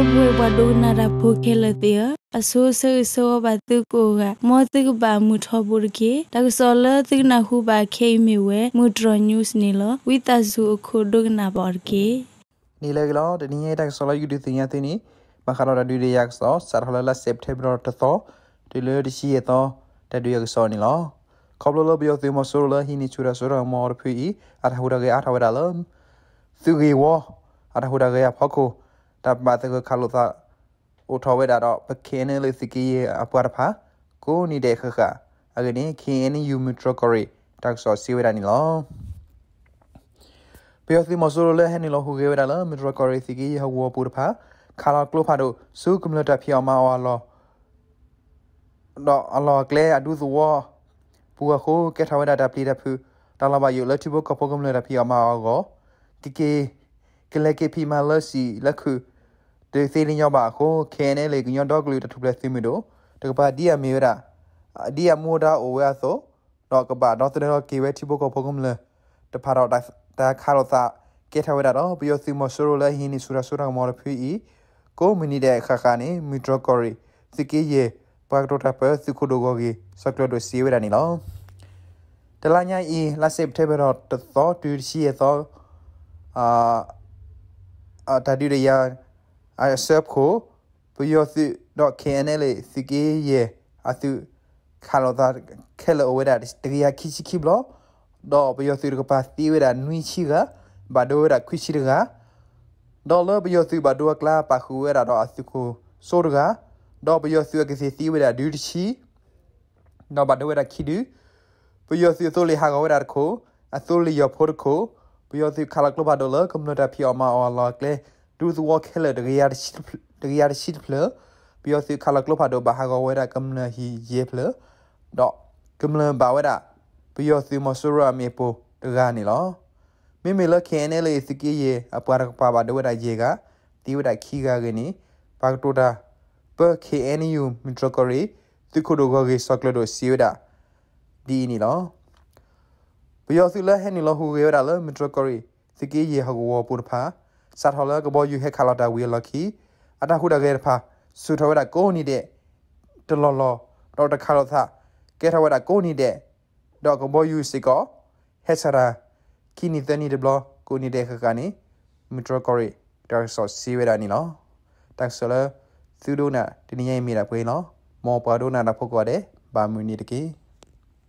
ဒီပုၢ်ဝဲၢ်ပှၤဒိကနၣ်တၢ်ဖိခဲလၢာ်သ့ၣ်ဧၢ, အဆိဆၢဂ့ၤဆၢဝါဘၣ်သုကိးဂၤ, မ်သုကဘၣ်မုာ်ထီဘိတက့ၢ်. တၢ်ကစီၣ်လၢသုကနၢ်ဟူဘၣ်ခဲအံၤမ့ၢ်ဝဲ မုၢ်တြီၢ် news န့ၣ်လီၤ. ဝံသးစူၤအိၣ်ခိးဒိကနၣ်ဘၣ်အီၤတက့ၢ်. န့ၣ်လၢအဂ့ၤလီၤ. တနံၤအံၤတၢ်ကစီၣ်လၢယကဒုးသ့ၣ်ညါသုန့ၣ် ဘၣ်ဃးဒီးတၢ်ဒုးတၢ်ယၤကစီၣ် စးထီၣ်လၢလါစဲးပထ့ဘၢၣ်တသီ တုၤလၢတဆံယဲၢ်သီ တၢ်ဒုးယၤကစီၣ်န့ၣ်လီၤ. ခီဖျိလၢပယီၤသုးမီၤစိရိၤလၢဟံးန့ၢ်ဆူၣ်တၢ်စိတၢ်ကမီၤတဖုအံၤ အတၢ်ဟူးတၢ်ဂဲၤအါထီၣ်ဝဲဒၣ်လၢ သုးဂ့ၢ်ဝီ အတၢ်ဟူးတၢ်ဂဲၤအဖီခိၣ် တၢ်ဘၣ်သဂၢၢ်ခးလိာ်သး အိၣ်ထီၣ်ဝဲဒၣ်ဒီး ပ ခ့ၣ်အဲၣ်အလ်အ့ သုးက့ယဲၢ်အပှၤတဖၣ် ကိးနံၤဒဲးဃၣ်ဃၣ် အဂ့ၢ်န့ၣ် ခ့ၣ်အဲၣ်ယူၣ် မုၢ်တြီၢ်ကီၢ်ရ့ၣ် တၢ်ကစီၣ်စံးဝဲဒၣ်န့ၣ်လီၤ. ပယီၤသုးမီၤစိရိၤလၢဟဲနုာ်လီၤဟူးဂဲၤဝဲဒၣ်လၢ မုၢ်တြီၢ်ကီၢ်ရ့ၣ်သုးက့ယဲၢ်ဟီၣ်ကဝီၤပူၤတဖၣ် ခးလီၤကျိဖးဒိၣ် ဆူကမျၢၢ်တၢ်ဖံးအီၣ်မၤအီၣ်အလီၢ် ဒီးအလီၢ်အကျဲအဒူသဝီပူၤအဃိ ကဲထီၣ်ဝဲဒၣ်တၢ်ပျံၤတၢ်ဖုး တၢ်လီၤဘၣ်ယိၣ်လၢထံဖိကီၢ်ဖိကမျၢၢ်တၢ်ဖံးအီၣ်မၤအီၣ်အဂီၢ် ကက့ၤ ကလဲၤက့ၤဖံးမၤလၢစံာ်လၢခုၣ် တသ့လၢညီဘၣ်အဃိ ခ့ၣ်အဲၣ်အလ်အ့ ကညီဒီကလုာ်တၢ်ထူၣ်ဖျဲးသုးမုၢ်ဒိၣ် တကပၤဒ်အမ့ၢ်ဝဲဒၣ် ဒ်အမူဒါအိၣ်ဝဲအသိး ဒီးကဘၣ်ဒီသဒၢထီၣ်က့ၤဝဲထံဖိကီၢ်ဖိကမျၢၢ် တဖၣ်ဒီးတၢ်ခးလိာ်သး ကဲထီၣ်ဝဲဒၣ်ဒီး ပယီၤသုးမီၤစိရိၤလၢအဟံးန့ၢ်ဆူၣ်တၢ်စိတၢ်ကမီၤတဖုအံၤ ကိးမုၢ်နံၤဒဲးဃၣ်ဃၣ်န့ၣ် မုၢ်တြီၢ်ကီၢ်ရ့ၣ် သုးက့ယဲၢ် ပှၤကတိၤတၢ်ပၢသုးခိၣ်ဒိၣ်ဂီၢ်ဂ့ၢ် စီၤကျၢၤဒိၣ်စံးဝဲဒၣ်န့ၣ်လီၤ. တလါညါအံၤ လါစဲးပထ့ဘၢၣ်ထီၣ်တသီတုၤတဆံယဲၢ်သီ တၢ်ဒုးတၢ်ယၤ အဆၢဖှိၣ် ပယီၤသုးဒီး ခ့ၣ်အဲၣ်အလ်အ့ သုးက့ယဲၢ်အသုး ခးလိာ်သးခဲလၢာ်အိၣ်ဝဲဒၣ်တကယၤခံဆံခံဘျီ ဒီးပယီၤသုးတကပၤသံဝဲဒၣ်နွံဆံဂၤ ဘၣ်ဒိဝဲဒၣ်ခွံဆံတဂၤ ဒီးလၢပယီၤသုးဘၣ်ဒိအကျါ ပာ်ဃုာ်ဝဲဒၣ်ဒီးအသုးခိၣ်စိတဂၤ ဒီးပယီၤသုးအကသ့ၣ်သံဝဲဒၣ်ဒုးတဆံ ဒီးဘၣ်ဒိဝဲဒၣ်ခံဒု, ပယီၤသုးအသိလ့ၣ်ဟးဂီၤဝဲဒၣ်တခိၣ်, အသိလ့ၣ်ယီၤဖိတခိၣ်, ပယီၤသုးခးလီၤကျိဖးဒိၣ်လၢကမျၢၢ်တၢ်ဖံးအီၣ်မၤအီၣ်အလီၢ်အကျဲ ဒူသဝီခဲလၢာ် တကယၤတဆံတဖျၢၣ်, ပယီၤသုးခးလီၤကျိဖးဒိၣ်ဘၣ်ဟးဂီၤဝဲဒၣ်ကမျၢၢ်ဟံၣ်ယဲၢ်ဖျၢၣ်, ဒီးကမျၢၢ်ဘၣ်ဝဲဒၣ် ပယီၤသုးမီၤစိရိၤအမ့ၢ်ပိၢ်တဂၤန့ၣ်လီၤ. မ့မ့ၢ်လၢ ခ့ၣ်အဲၣ်အလ်အ့ သုးက့ယဲၢ်အပှၤတကပၤဘၣ်ဒိဝဲဒၣ်ယဲၢ်ဂၤ, သံဝဲဒၣ်ခံဂၤအဂ့ၢ်န့ၣ် ပှၤကတိၤတၢ်ပၢ ခ့ၣ်အဲၣ်ယူၣ် မုၢ်တြီၢ်ကီၢ်ရ့ၣ် သုးခိၣ်ဒိၣ်ဂီၢ်ဂ့ၢ် စီၤကျၢၤဒိၣ်စံးဝဲဒၣ် ဒ်အံၤန့ၣ်လီၤ. ပယီၤသုးလၢဟဲနုာ်လီၤဟူးဂဲၤဝဲဒၣ်လၢ မုၢ်တြီၢ်ကီၢ်ရ့ၣ် သုးက့ယဲၢ်ဟီၣ်ကဝီၤပူၤတဖၣ် စးထီၣ်လၢကဘီယူၤဟဲခးလီၤတၢ်ဝံၤအလီၢ်ခံ အတၢ်ဟူးတၢ်ဂဲၤတဖၣ် ဆူၣ်ထီၣ်ဝဲဒၣ်ကိးနံၤဒဲး တလီၢ်လီၢ် ဒီးတခးလိာ်သး ကဲထီၣ်ဝဲဒၣ်ကိးနံၤဒဲး ဒီးကဘီယူၤစ့ၢ်ကီး ဟဲဆှၢတၢ် ခံနံၤသၢနံၤတဘျီ ကိးနံၤဒဲးဃၣ်ဃၣ်န့ၣ် မုၢ်တြီၢ်ကီၢ်ရ့ၣ် တၢ်ကစီၣ်စံးဝဲဒၣ်န့ၣ်လီၤ. တၢ်ကစီၣ်လၢ သုဒိကနၣ်တနံၤညါအံၤမ့ၢ်ဒၣ်ပှဲၤအံၤလီၤ. မ်ပှၤဒိကနၣ်တၢ်ဖိကိးဂၤဒဲး ဘၣ်မုာ်န့ၣ်တက့ၢ်.